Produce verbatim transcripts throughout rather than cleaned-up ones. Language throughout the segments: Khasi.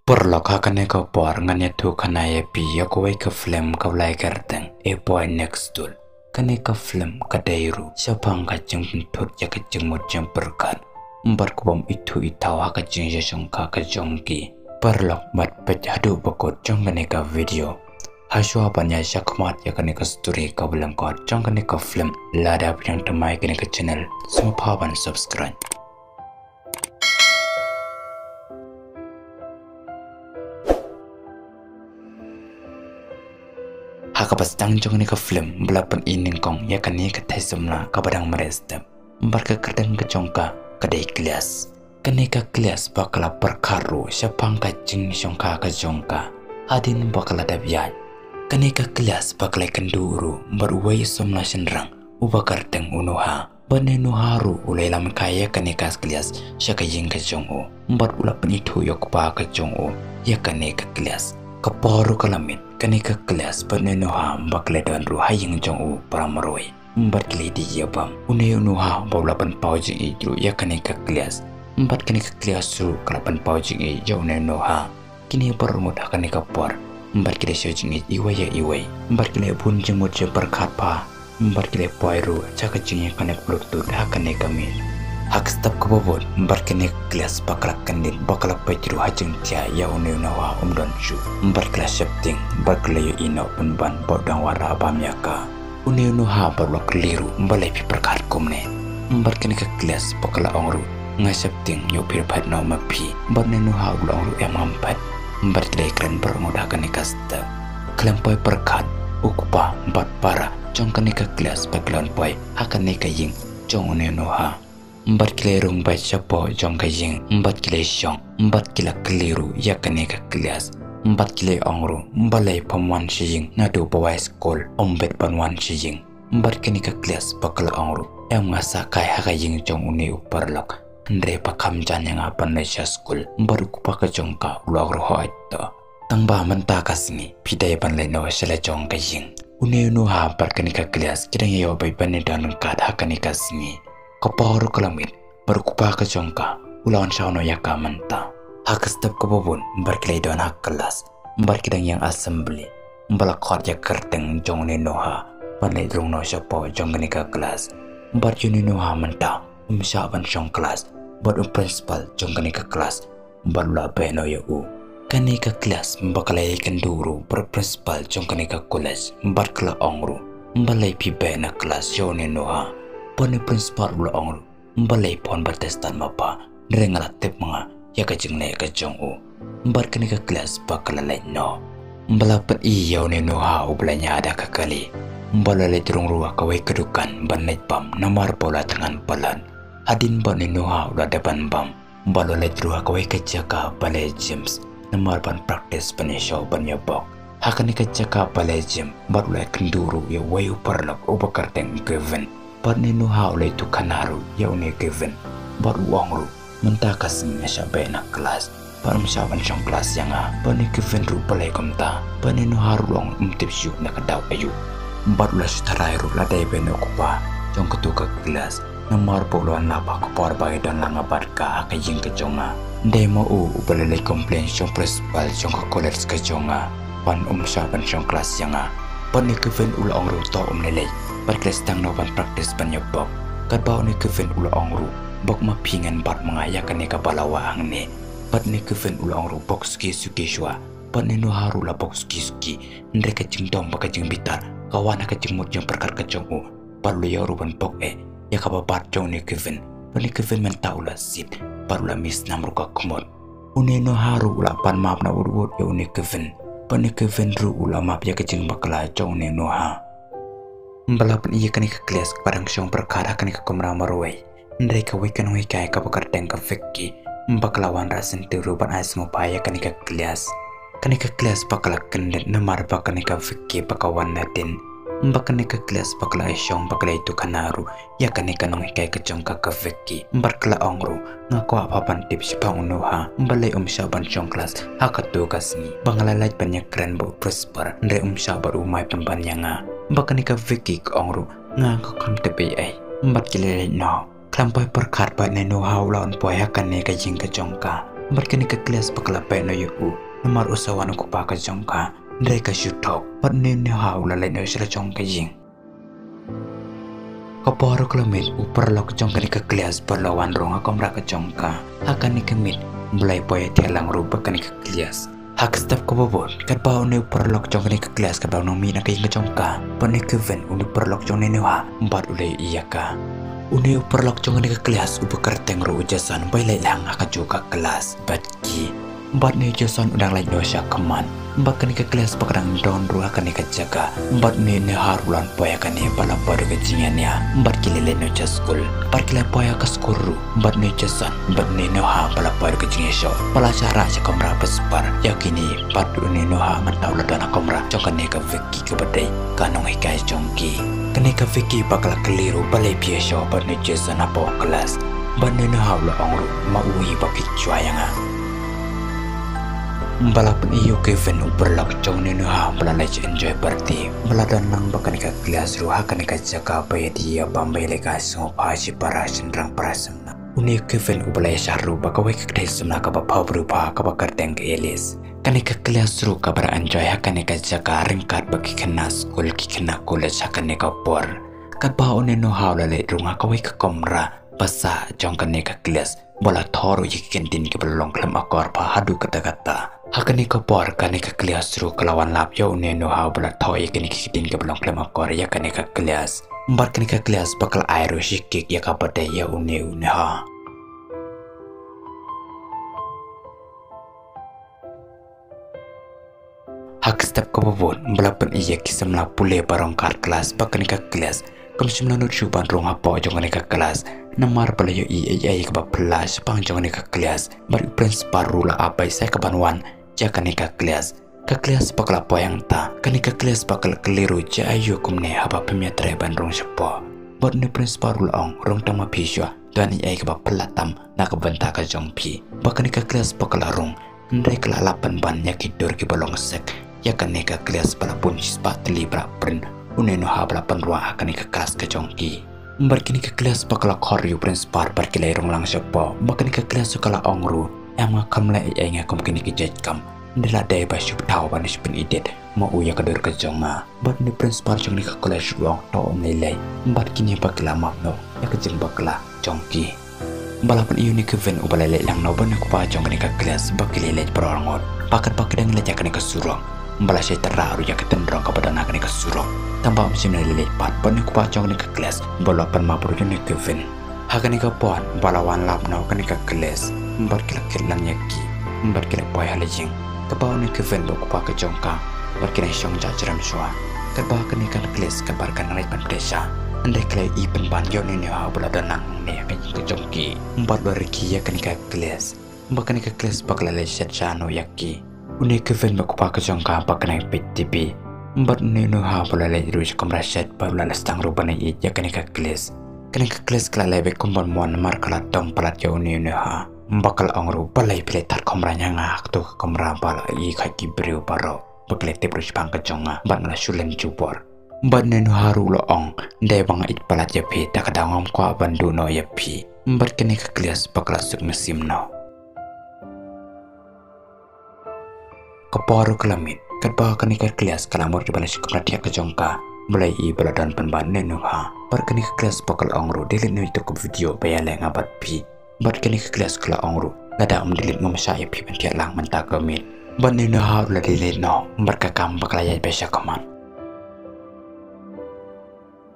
Paralok, ha kane ka por ngan ïathuh khana ïa phi ïa kawei ka film kaba la kyrteng A Boy Next Door. Kane ka film ka dei ruh shaphang ka jingpynthut ïa ka jingmut jingpyrkhat bad ka bym ithuh ithaw ha ka jingïashongkha ka jong ki. Paralok, bad peit haduh ba kut jong kane ka video. Hashwa ban ïa shakhmat ïa kane ka story kaba lyngkot jong kane ka film, lada phi dang thymmai kane ka channel, sngewbha ban subscribe. Ha kaba sdang jong kane ka film ba la pyni nyngkong ïa kane ka thei samla kaba dang mareh step bad ka kyrteng ka jong ka ka dei Klas. Kane ka Klas ba ka la pyrkhat ruh shaphang ka jingïashongkha ka jong ka hadien ba ka la dep ïaid. Kane ka Klas ba ka la ïakynduh ruh bad uwei u samla shynrang uba kyrteng u Noha. Bad une u Noha ruh u la ïalam kai ïa kane ka Klas sha ka ïing ka jong u bad u la pynithuh ïa u kpa ka jong u ïa kane ka Klas. Ka por ruh ka la miet, kane ka Klas bad une u Noha ba ki la don ruh ha ïing jong u para marwei bad ki la dih ïa bam. Une u Noha ba u la pynpaw jingïeit ruh ïa kane ka Klas bad kane ka Klas ruh ka la pynpaw jingïeit ïa une u Noha. Kine baroh ngut ha kane ka por bad ki la shah jingïeit iwei ïa iwei bad ki la bun jingmut jingpyrkhat bha bad ki la poi ruh sha ka jingïakynduh bluetooth ha kane ka miet. Ha ka step kaba bud bad kane ka Klas ba ka la kyndit ba ka la peit ruh ha jingthiah ïa une u Noha um don shuh bad ki la sheptieng bad ki la ïohi noh pynban ba u dang wanrah bam ïa ka. Une u Noha bad u la kylli ruh, balei phi pyrkhat kumne? Bad kane ka Klas ba ka la ong ruh, nga sheptieng ïoh phi phet noh ma phi. Bad une u Noha u la ong ruh, em, ngam phet. Bad ki la kren baroh ngut ha kane ka step. Khlem poi pyrkhat u kpa bad para jong kane ka Klas ba ki la wan poi ha kane ka ïing jong une u Noha. Bad ki la rung beit shapoh jong ka ïing bad ki la shong bad ki la kylli ruh ïa kane ka Klas. Bad ki la ong ruh, balei phim wan sha ïing naduh ba wai skul, ym bit ban wan sha ïing? Bad kane ka Klas ba ka la ong ruh, em, nga sah kai ha ka ïing jong une u paralok, hynrei ba kham jan ïa nga ban leit sha skul. Bad u kpa ka jong ka u la ong ruh, hooid to. Tang ba mynta ka sngi phi dei ban leit noh sha la jong ka ïing. Une u Noha bad kane ka Klas ki dang ïa ïoh beit ban ïadon ryngkat ha kane ka sngi. Ka por ruh ka la miet bad u kpa ka jong ka u la wan shaw noh ïa ka mynta. Ha ka step kaba bud bad ki la don ha klas bad ki dang ïeng assembly. Ba la khot ïa ka kyrteng jong une u Noha ban leit rung noh shapoh jong kane ka Klas. Bad une u Noha mynta um shah ban shong klas bad u principal jong kane ka Klas bad u la beh noh ïa u. Kane ka Klas ba ka la ïakynduh ruh bad u principal jong kane ka college bad ka la ong ruh, balei phi beh na klas ïa une u Noha? Bad une u principal u la ong ruh, balei phone ba test tan ma pha, hynrei nga la tip ma nga ïa ka jingleh ka jong u. Bad kane ka Klas ba ka la leit noh. Ba la pyni ïa une u Noha uba la ñiah da ka kali ba u la leit rung ruh ha kawei ka dukan ban leit bam namar ba u la thngan palat. Hadien ba une u Noha u la dep ban bam, ba u la leit ruh ha kawei ka jaka ba lei gym namar ban practice ban ïashoh ban ïabok. Ha kane ka jaka ba lei gym bad u la ïakynduh ruh ïa uwei u paralok uba kyrteng Kevin. Bad une u Noha u la ïathuh khana ruh ïa une Kevin bad u ong ruh, mynta ka sngi nga shah beh na klas bad ym shah ban shong klas ïa nga. Bad une Kevin ruh, balei kumta? Bad une u Noha ruh u ong um tip shuh na ka daw aïu. Bad u la shu tharai ruh la dei ba une u kpa jong katu ka klas namar ba u la wan lap ha ka por ba ïadon lang bad ka ha ka ïing ka jong nga. Dei ma u uba la leit complain sha u principal jong ka college ka jong nga ban um shah ban shong klas ïa nga. Bad une Kevin u la ong ruh, to um lei lei. Bad ki la sdang noh ban practice ban ïabok. Katba une Kevin u la ong ruh, bok ma phi, ngan bat ma nga ïa kane kaba la wah hangne. Bad une Kevin u la ong ruh, bok suki suki shuwa. Bad une u Noha ruh u la bok suki suki. Hynrei ka jingdom bad ka jingbitar ka wan ha ka jingmut jingpyrkhat ka jong u. Bad u la ïoh ruh ban pok eh ïa kaba bat jong une Kevin. Bad une Kevin mynta u la sit bad u la mih snam ruh ka khmut. Une u Noha ruh u la pan map na wut wut ïa une Kevin. Bad une Kevin ruh u la map ïa ka jingbakla jong une u Noha. Ba la pyni ïa kane ka klas kaba dang shong pyrkhat ha kane ka kamra marwei. Hynrei kawei ka nonghikai kaba kyrteng ka Vicky ba ka la wanrah syntiew ruh ban ai sngewbha ïa kane ka klas. Kane ka klas ba ka la kyndit namar ba kane ka Vicky ba ka wan nadien. Ba kane ka klas ba ka la shong ba ka la ïathuh khana ruh ïa kane ka nonghikai ka jong ka, ka Vicky. Bad ka la ong ruh, nga kwah bha ban tip shaphang u Noha, balei um shah ban shong klas ha katu ka sngi? Ba nga la leit ban ïakren bad u principal, hynrei um shah bad u, um ai pynban ïa nga. Ba kane ka Vicky ka ong ruh, nga, nga kwah ban tip ei ei. Bad ki la leit noh. Khlem poi pyrkhat bad une u Noha u la wan poi ha kane ka ïing ka jong ka. Bad kane ka Kles ba ka la peit noh ïa u, namar u sa wan u kpa ka jong ka. Hynrei ka shu thok, bad une u Neuha u la leit noh sha la jong ka ïing. Ka por ruh ka la miet, u paralok jong kane ka Kles ba la wan rung ha kamra ka jong ka. Ha kane ka miet, ba la ïa poi thiah lang ruh bad kane ka Kles. Ha ka step kaba bud, katba une u paralok jong kane ka Kles katba u nang mih na ka ïing ka jong ka, bad une u Kevin, une u paralok jong une u Neuha, bad u la ïohi ïa ka. Une u paralok jong kane ka Kles uba kyrteng ruh u Jason, ba ïaleit lang ha kajuh ka klas bad ki. Bad une u Jason u dang leit noh sha khmat. Bad kane ka Kles ba ka dang don ruh ha kane ka jaka. Bad une u Neuha ruh u la wan poi ha kane, ba la poi da ka jingïania. Bad ki la leit noh sha skul. Bad ki la poi ha ka skul ruh. Bad une u Jason, bad une u Neuha ba la poi da ka jingïashoh. Ba la shah rah sha kamra ba spah ïa kine. Bad une u Neuha mynta u la don ha kamra jong kane ka Vicky kaba dei ka nonghikai jong ki. Kane ka Vicky ba ka la kylli ruh balei phi ïashoh bad une u Jason hapoh klas. Bad une u Neuha u la ong ruh, ma u hi ba phi shuwa ïa nga. Ba la pyni ïa u Kevin u paralok jong une u Neuha ba la leit enjoy party. Ba la don lang bad kane ka Kles ruh ha kane ka jaka ba ïadie ïabam ba ïalehkai sngewbha shipara shynrang para samla. Une u Kevin uba la ïashah ruh bad kawei ka kynthei samla kaba pha briew bha kaba kyrteng ka Alice. Kane ka Kles ruh kaba la enjoy ha kane ka jaka ryngkat bad ki khynnah skul ki khynnah college ha kane ka por. Katba une u Neuha u la leit rung ha kawei ka kamra ba sah jong kane ka Kles. Ba la thoh ruh ïa ki ktien kiba la long khlem akor bha haduh katta katta. Ha kane ka por kane ka Kles ruh ka la wan lap ïa une u Neuha uba la thoh ïa kine ki ktien kiba long khlem akor ïa kane ka Kles. Bad kane ka Kles ba ka la ai ruh shi kick ïa kaba dei ïa une u Neuha. Ha ka step kaba bud, ba la pyni ïa ki samla pule ba rong kat klas ba kane ka Kles kam shym la nud shuh ban rung hapoh jong kane ka klas. Namar ba la ïohi ei ei kaba phylla shaphang jong kane ka klas. Bad u principal ruh la ap beit sa ïa ka ban wan ïa kane ka klas. Ka Kles ba ka la poi hangta, kane ka Kles ba ka la kylli ruh, jia aïu kumne haba phim ïatrei ban rung shapoh. Bad une u principal ruh la ong, rung tang ma phi shuwa, don ei ei kaba phylla tam na ka bynta ka jong phi. Bad kane ka Kles ba ka la rung, hynrei ka la lap pynban ïa ki dur kiba long sek ïa kane ka Kles ba la bun shispah tylli ba la pynrung une u Neuha ba la pynrwai ha kane ka klas ka jong ki. Bad kane ka Kles ba ka la khot ïa u principal bad ki la ïa rung lang shapoh. Bad kane ka Kles ka la ong ruh, em, nga kam leh ei ei nga kum kine ki jait kam. Hynrei la dei ba shu thaw ban shu pynïadei ma u ïa ka dur ka jong nga. Bad une u principal jong kane ka college ruh u ong, to ym lei lei. Bad kine ba ki la map noh ïa ka jingbakla jong ki. Ba la pyni ïa une u Kevin uba la leit lang noh bad une u kpa jong kane ka Kles ba ki la leit baroh arngut. Bad katba ki dang leit ïa kane ka surok, ba la shai tyrrah ruh ïa ka tynrong kaba don ha kane ka surok. Tangba ym shym la leit pat bad une u kpa jong kane ka Kles ba la pynmap ruh ïa une u Kevin. Ha kane ka por ba la wan lap noh kane ka Kles bad ki la kit lang ïa ki bad ki la poi ha la ïing. Katba une u Kevin bad u kpa ka jong ka bad ki la shong jah jrem shuwa. Katba kane ka Kles katba ka nang leit ban pynthikna, hynrei ka la ïohi pynban ïa une u Neuha uba la don hangne ha ka ïing ka jong ki. Bad u la rkhie ïa kane ka Kles. Bad kane ka Kles ba ka la leit shet shano ïa ki. Une u Kevin bad u kpa ka jong ka ba ki nang peit TV. Bad une u Neuha ba u la leit ruh sha kamra shet bad u la leit sdang ruh ban ïeit ïa kane ka Kles. Kane ka Kles ka la leh beit kum ban mon namar ka la tong palat ïa une u Neuha. Ba ka la ong ruh, balei phi leit tad kamra ïa nga ha kato ka kamra ba la ïohi ki briew baroh. Ba ki la tip ruh shaphang ka jong nga bad nga la shu len jubor. Bad une u Neuha ruh u la ong, dei ba nga ïeit palat ïa phi, da ka daw ngam kwah ban duh noh ïa phi. Bad kane ka Kles ba ka la suk mynsiem noh. Ka por ruh ka la miet, katba kane ka Kles ka la mut ban leit sha kamra thiah ka jong ka, ba la ïohi ba la don pynban une u Neuha. Bad kane ka Kles ba ka la ong ruh, delete noh ïa kato ka video ba ïaleh nga bad phi. Bad kane ka Kles ka la ong ruh, lada ym delete ngam shah ïa phi ban thiah lang mynta ka miet. Bad une u Neuha ruh u la delete noh, bad ka kam ba ka la ïaid beit sha khmat.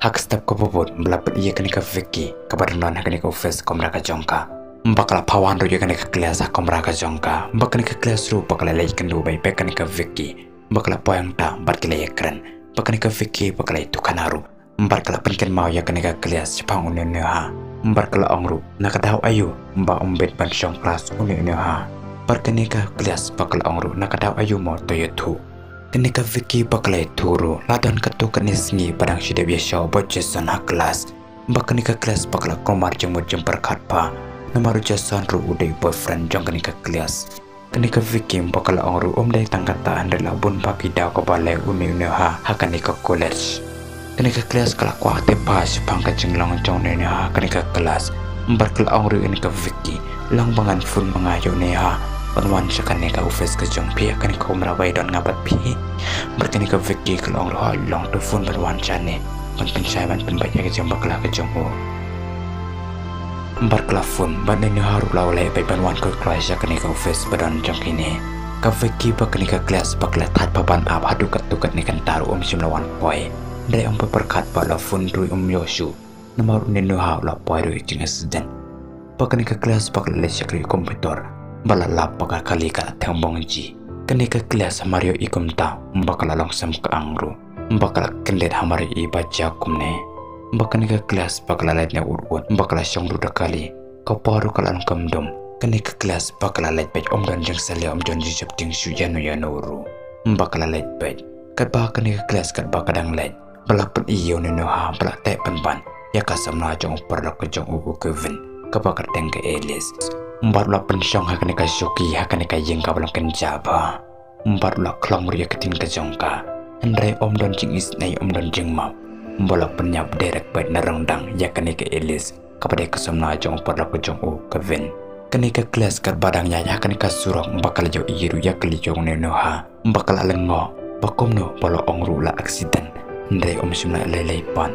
Ha ka step kaba bud, ba la pyni ïa kane ka Vicky, kaba dang don ha kane ka office kamra ka jong ka. Ba ka la pha wan ruh ïa kane ka Kles ha kamra ka jong ka. Bad kane ka Kles ruh ba ka la leit kynduh beit bad kane ka Vicky. Ba ka la poi hangta bad ki la ïakren. Bad kane ka Vicky ba ka la ïathuh khana ruh. Bad ka la pynkynmaw ïa kane ka Kles shaphang une u Neuha. Bad ka la ong ruh, na ka daw aïu ba um bit ban shong klas une u Neuha. Bad kane ka Kles ba ka la ong ruh, na ka daw aïu mo, to ïathuh. Kane ka Vicky ba ka la ïathuh ruh, la don katto katne sngi ba dang shu dep ïashoh bad u Jason ha klas. Bad kane ka Kles ba ka la kulmar jingmut jingpyrkhat bha. Namar u Jason ruh u dei u boyfriend jong kane ka Kles. Kane ka Vicky ba ka la ong ruh, ym dei tang kata, hynrei la bun bha ki daw kaba leh une u Neuha ha kane ka college. Kane ka Kles ka la kwah tip bha shaphang ka jinglong jong une u Neuha ha kane ka klas. Bad ka la ong ruh ïa kane ka Vicky, Long ba ngan phone ma nga ïa u Neha ban wan sha kane ka office ka jong phi ha kane ka kamra ba ïadon nga bad phi. Bad kane ka Vicky ka la ong ruh, long to phone ban wan shane ban pynshai ban pynbeit ïa ka jingbakla ka jong u. Bad ka la phone bad u Neha ruh u la leit beit ban wan khuid kloi sha kane ka office ba don jong kine. Ka Vicky bad kane ka Glass ba ka la thait paban ap haduh katto katne kynta ruh um shym la wan poi. Hynrei ym pat pyrkhat ba la phone ruh um ïoh shuh. Namar u Neha u la poi ruh ïa ka jingaccident. Bad kane ka Glass ba ka la leit sha ka ri computer ba la lap ba ka kali ka la theng bong ji. Kane ka Glass hamar ïohi kumta ba ka la long sem ka ang ruh. Ba ka la kyndit hamar ïohi ba jia kumne. Bad kane ka Glass ba ka la leit ne ut ut ba ka la shong ruh da kali. Ka por ruh ka la long kam dum. Kane ka Glass ba ka la leit beit ym don jingsalia, ym don jingsheptieng shuh ïano ïano ruh. Ba ka la leit beit. Katba kane ka Glass katba ka dang leit ba la pyni ïa u Neha ba la teh pynban ïa ka samla jong u paralok ka jong u, u Kevin, kaba kyrteng ka Alice. Bad u la pynshong ha kane ka shuki ha kane ka ïing kaba long kynja bha. Bad u la khlong ruh ïa ka ktien ka jong ka. Hynrei ym don jingisynei, ym don jingmap. Ba la pynïap direct beit na rongdang ïa kane ka Alice, kaba dei ka samla jong u paralok ka jong u Kevin. Kane ka Glass katba dang ïaid ha kane ka surok ba ka la ïohi ruh ïa ka kali jong u Neha. Ba ka la lyngngoh ba kumno ba la ong ruh la accident, hynrei um shym la lei lei pat.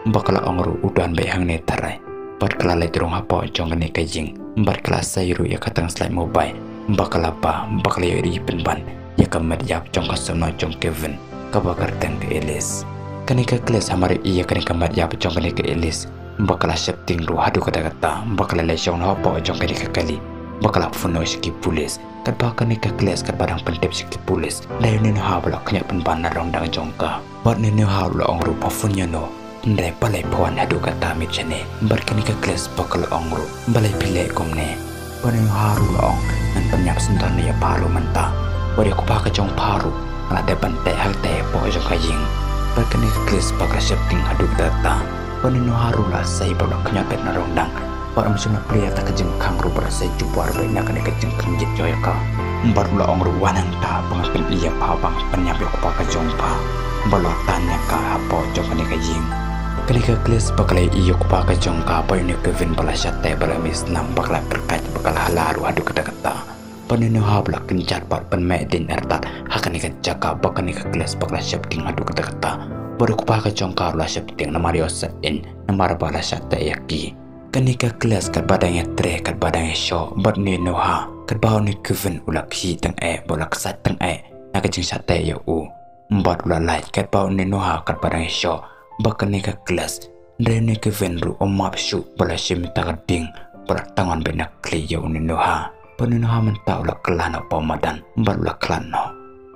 Ba ka la ong ruh u don beit hangne tharai. Bad ka la leit rung hapoh jong kane ka ïing bad ka la sei ruh ïa ka tang slide mobile. Ba ka la bah, ba ka la ïohi pynban ïa ka met ïap jong ka samla jong Kevin, kaba kyrteng ka Alice. Kane ka Glass hamar ïohi ïa kane ka met ïap jong kane ka Alice, ba ka la sheptieng ruh haduh katta katta. Ba ka la leit shong noh hapoh jong kane ka kali. Ba ka la phone noh sha ki pulis. Katba kane ka Glass katba dang pyntip sha ki pulis, dei u Neha ba la kynjat pynban na rongdang jong ka. Bad u Neha u la ong ruh ba phone ïano. Hynrei balei phi wan haduh katta miet shane? Bad kane ka Glass ba ka la ong ruh, balei phi leh kumne? Bad u Neha ruh u la ong, ngan pynïap sngewdon ïa pha ruh mynta. Bad ïa u kpa ka jong pha ruh nga la dep ban teh ha katei hapoh jong ka ïing. Bad kane ka Glass ba ka la sheptieng haduh katta katta. Bad u Neha ruh u la sei bad u la kynjat beit na rongdang. Bad um shym la plie ïa kata ka jingkhang ruh, bad u la sei jubor beit na kane ka jingkhang jit jong ka. Bad u la ong ruh, wan hangta ba ngan pyni ïa pha ba nga pynïap ïa u kpa ka jong pha. Bad u la tan ïa ka hapoh jong kane ka ïing. Kane ka Glass ba ka la ïohi ïa u kpa ka jong ka bad une u Kevin ba la shah teh bad la mih snam, ba ka la kyrkhat, ba ka la hala ruh haduh katta katta. Bad une u Neha ba la kynjat bad pynmeh dien artat ha kane ka jaka ba kane ka Glass ba ka la sheptieng haduh katta katta. Bad u kpa ka jong ka ruh u la sheptieng namar ïoh sat in, namar ba la shah teh ïa ki. Kane ka Glass katba dang ïatrei katba dang ïashoh bad une u Neha, katba une u Kevin u la khih tang eh bad u la ksat tang eh na ka jingshah teh ïa u. Bad u la lait katba une u Neha katba dang ïashoh bad kane ka Glass. Hynrei une u Kevin ruh um map shuh bad u la shim ïa ka dieng bad u la tang on beit na khlieh ïa une u Neha. Bad une u Neha mynta u la kylla noh hapoh madan bad u la khlad noh.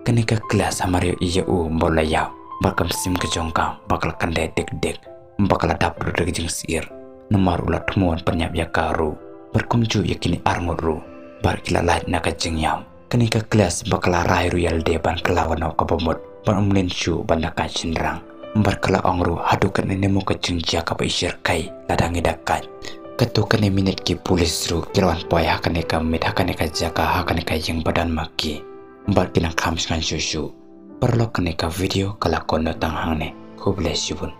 Kane ka Glass hamar ïohi ïa u bad u la ïap bad ka mynsiem ka jong ka ba ka la kyndai dik dik. Ba ka la dap ruh da ka jingsyier namar u la thmu ban pynïap ïa ka ruh bad kumjuh ïa kine arngut ruh, bad ki la lait na ka jingïap. Kane ka Glass ba ka la rai ruh ïa lade ban kylla noh kaba mut bad um lynti shuh ban da kait shynrang. Bad ka la ong ruh, haduh katne mo ka jingjia kaba i shyrkhei lada ngi da kait? Katto katne minit ki pulis ruh ki la wan poi ha kane ka miet, ha kane ka jaka, ha kane ka ïing ba don ma ki. Bad ki nang kham shngaiñ shuh shuh. Paralok, kane ka video ka la kut noh tang hangne. Khublei shibun.